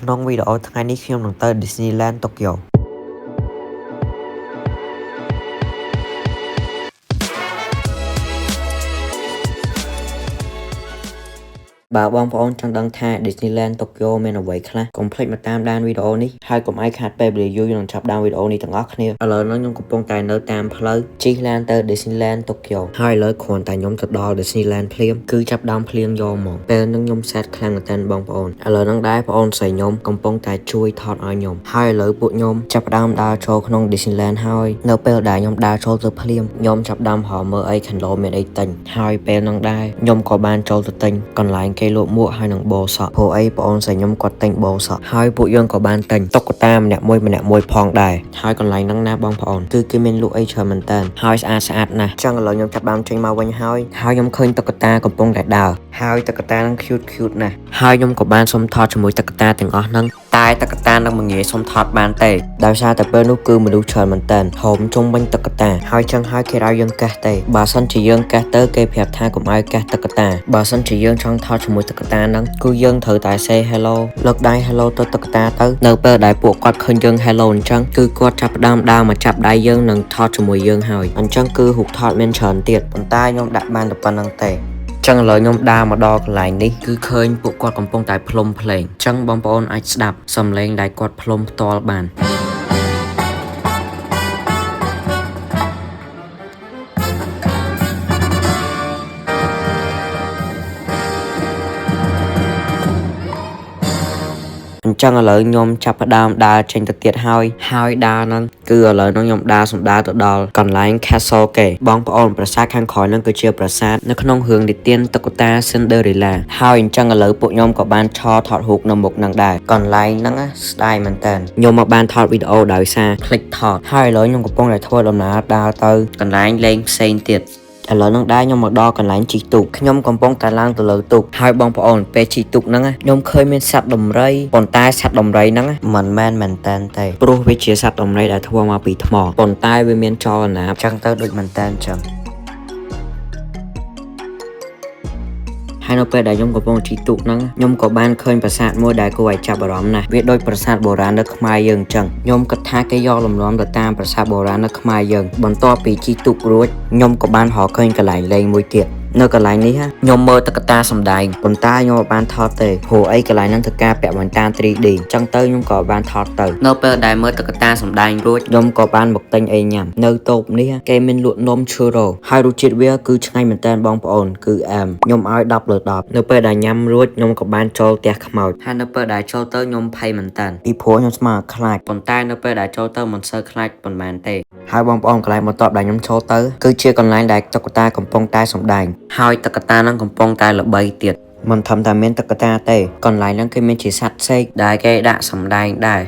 ក្នុងវីដេអូថ្ងៃនេះខ្ញុំនឹងទៅ Disneyland Tokyo។ បើបងប្អូនចង់ដឹងថា Disneyland Tokyo មានអ្វីខ្លះកុំភ្លេចមកតាមដានវីដេអូនេះហើយកុំឲ្យខាតពេលវេលាយូរយើងនឹងចាប់ដើមវីដេអូនេះទាំងអស់គ្នាឥឡូវនេះខ្ញុំកំពុងតែនៅតាមផ្លូវជិះឡានទៅ Disneyland Tokyo ហើយឥឡូវគ្រាន់តែខ្ញុំទៅដល់ Disneyland ភ្លាមគឺចាប់ដើមភ្លៀងយកហ្មងពេលហ្នឹងខ្ញុំសេតខ្លាំងមែនទែនបងប្អូនឥឡូវហ្នឹងដែរបងប្អូនស្រីខ្ញុំកំពុងតែជួយថតឲ្យខ្ញុំហើយឥឡូវពួកខ្ញុំចាប់ផ្ដើមដើរចូលក្នុង Disneyland ហើយនៅពេលដែលខ្ញុំដើរចូលទៅភ្លាមខ្ញុំចាប់ដើមរកមើលអី Kindle មានអីទិញហើយពេលហ្នឹងដែរខ្ញុំក៏បានចូលទៅទិញកន្លែងគេលក់មួកហើយនឹងបោសក់ព្រោះអីបងអូនស្រីខ្ញុំគាត់ទិញបោសក់ហើយពួកយើងក៏បានទិញតុក្កតាម្នាក់មួយម្នាក់មួយផងដែរហើយកន្លែងហ្នឹងណាបងប្អូនគឺគេមានលក់អីច្រើនមែនតើហើយស្អាតស្អាតណាស់ចឹងឥឡូវខ្ញុំចាប់បានចេញមកវិញហើយហើយខ្ញុំឃើញតុក្កតាកំពុងតែដើរហើយតុក្កតាហ្នឹង cute cute ណាស់ហើយខ្ញុំក៏បានសុំថតជាមួយតុក្កតាទាំងអស់ហ្នឹងតែតុក្កតានឹងមិនងាយសុំថតបានទេដោយសារតែពេលនោះគឺមនុស្សច្រើនមែនតើហោមជុំវិញតុក្កតាហើយចឹងហើយគេឲ្យយើងកេះទេបើសិនជាយើងកេះទៅគេប្រាប់ថាកុំឲ្យកេះតុក្កតាបើសិនជាយើងចង់ថតជាមួយតុក្កតាហ្នឹងគឺយើងត្រូវតែ say hello លើកដៃ hello ទៅតុក្កតាទៅនៅពេលដែលពួកគាត់ឃើញយើង hello អញ្ចឹងគឺគាត់ចាប់ផ្ដើមដើរមកចាប់ដៃយើងនិងថតជាមួយយើងហើយអញ្ចឹងគឺរូបថតមានច្រើនទៀតប៉ុន្តែខ្ញុំដាក់បានតែប៉ុណ្្នឹងទេចឹងឥឡូវខ្ញុំដើរមកដល់កន្លែងនេះគឺឃើញពួកគាត់កំពុងតែផ្លុំភ្លេងចឹងបងប្អូនអាចស្ដាប់សំឡេងដែលគាត់ផ្លុំផ្ទាល់បាន អញ្ចឹងឥឡូវខ្ញុំចាប់ផ្ដើមដើរចេញទៅទៀតហើយហើយដើរហ្នឹងគឺឥឡូវហ្នឹងខ្ញុំដើរសម្ដៅទៅដល់កន្លែង Castle គេបងប្អូនប្រាសាទខាងក្រោយហ្នឹងគឺជាប្រាសាទនៅក្នុងរឿងនិទានតុក្កតា Cinderella ហើយអញ្ចឹងឥឡូវពួកខ្ញុំក៏បានឆថតរូបនៅមុខហ្នឹងដែរកន្លែងហ្នឹងណាស្ដាយមែនតើខ្ញុំមកបានថតវីដេអូដោយសារភ្លេចថតហើយឥឡូវខ្ញុំកំពុងតែធ្វើដំណើរដើរទៅកន្លែងលេងផ្សេងទៀតឥឡូវនឹងដែរខ្ញុំមកដល់កន្លែងជិះទូកខ្ញុំកំពុងតែឡើងទៅលើទូកហើយបងប្អូនពេលជិះទូកហ្នឹងណាខ្ញុំឃើញមានសត្វដំរីប៉ុន្តែសត្វដំរីហ្នឹងណាមិនមែនមែនតែនទេព្រោះវាជាសត្វដំរីដែលធ្វើមកពីថ្មប៉ុន្តែវាមានចលនាចឹងទៅដូចមែនតែនចឹងហើយនៅពេលដែលខ្ញុំកំពុងជិះទូកហ្នឹងខ្ញុំក៏បានឃើញប្រាសាទមួយដែលគួរឲ្យចាប់អារម្មណ៍ណាស់វាដូចប្រាសាទបុរាណនៅខ្មែរយើងអញ្ចឹងខ្ញុំគិតថាគេយកលំនាំទៅតាមប្រាសាទបុរាណនៅខ្មែរយើងបន្ទាប់ពីជិះទូករួចខ្ញុំក៏បានរកឃើញកន្លែងលេងមួយទៀតនៅកន្លែងនេះខ្ញុំមើលតុក្កតាសម្ដែងប៉ុន្តែខ្ញុំអត់បានថតទេព្រោះអីកន្លែងហ្នឹងធ្វើការពាក់វ៉ែនតា 3D អញ្ចឹងទៅខ្ញុំក៏បានថតទៅនៅពេលដែលមើលតុក្កតាសម្ដែងរួចខ្ញុំក៏បានមកទិញអីញ៉ាំនៅតូបនេះគេមានលក់នំ churro ហើយរសជាតិវាគឺឆ្ងាញ់មែនតើបងប្អូនគឺអែមខ្ញុំឲ្យ10លើ10នៅពេលដែលញ៉ាំរួចខ្ញុំក៏បានចូលផ្ទះខ្មោចហើយនៅពេលដែលចូលទៅខ្ញុំភ័យមែនតើពីព្រោះខ្ញុំស្មានខ្លាចប៉ុន្តែនៅពេលដែលចូលទៅមិនសូវខ្លាចប៉ុន្មានទេហើយបងប្អូនកន្លែងបន្ទាប់ដែលខ្ញុំចូលទៅគឺជាកន្លែងដែលតុក្កតាកំពុងតែសម្ដែងហើយតុក្កតានឹងកំពុងតែល្បីទៀតមិនធំតែមានតុក្កតាទេកន្លែងហ្នឹងគេមានជាសត្វសេកដែលគេដាក់សម្ដែងដែរ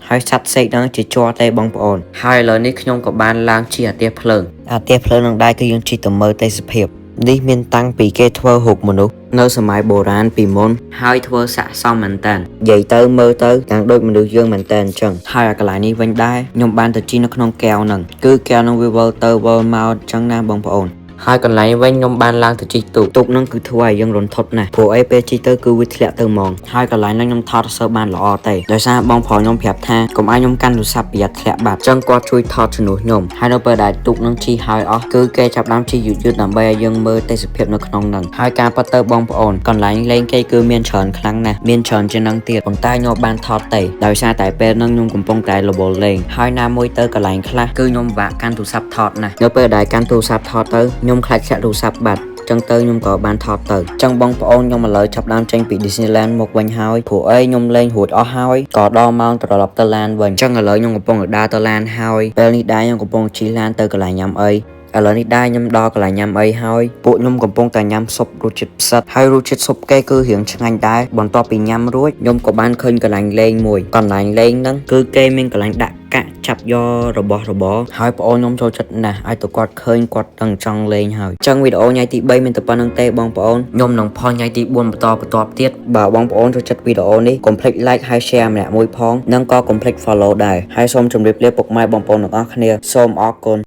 ហើយសត្វសេកហ្នឹងជាជ័រទេបងប្អូនហើយឥឡូវនេះខ្ញុំក៏បានឡើងជិះអាទះភ្លើងអាទះភ្លើងនឹងដែរគឺយើងជិះទៅមើលទេសភាពនេះមានតាំងពីគេធ្វើរូបមនុស្សនៅសម័យបុរាណពីមុនហើយធ្វើស័ក្តិសមមែនតើនិយាយទៅមើលទៅទាំងដូចមនុស្សយើងមែនតើអញ្ចឹងហើយអាកន្លែងនេះវិញដែរខ្ញុំបានទៅជិះនៅក្នុងកែវហ្នឹងគឺកែវហ្នឹងវាវិលទៅវិលមកអញ្ចឹងណាបងប្អូនហើយកន្លែងវិញខ្ញុំបានឡើងទៅជិះទូកទូកហ្នឹងគឺធ្វើឲ្យយើងរន្ធត់ណាស់ព្រោះអីពេលជិះទៅគឺវាធ្លាក់ទៅហ្មងហើយកន្លែងហ្នឹងខ្ញុំថតអត់សូវបានល្អទេដោយសារបងប្រុសខ្ញុំប្រាប់ថាកុំឲ្យខ្ញុំកាន់ទូរស័ព្ទប្រយ័ត្នធ្លាក់បាត់អញ្ចឹងគាត់ជួយថតជំនួសខ្ញុំហើយនៅពេលដែលទូកហ្នឹងជិះហើយអស់គឺគេចាប់ដើមជិះយឺតៗដើម្បីឲ្យយើងមើលទេសភាពនៅក្នុងហ្នឹងហើយការប៉ັດទៅបងប្អូនកន្លែងលេងគេគឺមានច្រើនខ្លាំងណាស់មានច្រើនជាងហ្នឹងទៀតប៉ុន្តែខ្ញុំបានថតទេដោយសារតែពេលហ្នឹងខ្ញុំកំពុងតែរវល់លេងហើយណាមួយទៅកន្លែងខ្លះគឺខ្ញុំវាក់កាន់ទូរស័ព្ទថតណាស់នៅពេលដែលកាន់ទូរស័ព្ទថតទៅខ្ញុំខ្លាចធ្លាក់ទូរស័ព្ទបាត់ចឹងទៅខ្ញុំក៏បានថតទៅចឹងបងប្អូនខ្ញុំឥឡូវចាប់ដើមចេញពី Disneyland មកវិញហើយព្រោះអីខ្ញុំលេងរួចអស់ហើយក៏ដល់ម៉ោងត្រឡប់ទៅឡានវិញចឹងឥឡូវខ្ញុំកំពុងតែដើរទៅឡានហើយពេលនេះដែរខ្ញុំកំពុងជិះឡានទៅកន្លែងញ៉ាំអីឥឡូវនេះដែរខ្ញុំដល់កន្លែងញ៉ាំអីហើយពួកខ្ញុំកំពុងតែញ៉ាំស៊ុបរសជាតិផ្សិតហើយរសជាតិស៊ុបគេគឺរៀងឆ្ងាញ់ដែរបន្ទាប់ពីញ៉ាំរួចខ្ញុំក៏បានឃើញកន្លែងលេងមួយកន្លែងលេងហ្នឹងគឺគេមានកន្លែងដាក់កាក់ចាប់យករបស់របរហើយប្អូនខ្ញុំចូលចិត្តណាស់ឲ្យទៅគាត់ឃើញគាត់ទាំងចង់លេងហើយចឹងវីដេអូថ្ងៃទី3មានតែប៉ុណ្្នឹងទេបងប្អូនខ្ញុំនឹងផុសថ្ងៃទី4បន្តបន្ទាប់ទៀតបើបងប្អូនចូលចិត្តវីដេអូនេះកុំភ្លេច like ហើយ share ម្នាក់មួយផងនិងក៏កុំភ្លេច follow ដែរហើយសូមជម្រាបលាពុកម៉ែបងប្អូនទាំងអស់គ្នាសូមអរគុណ។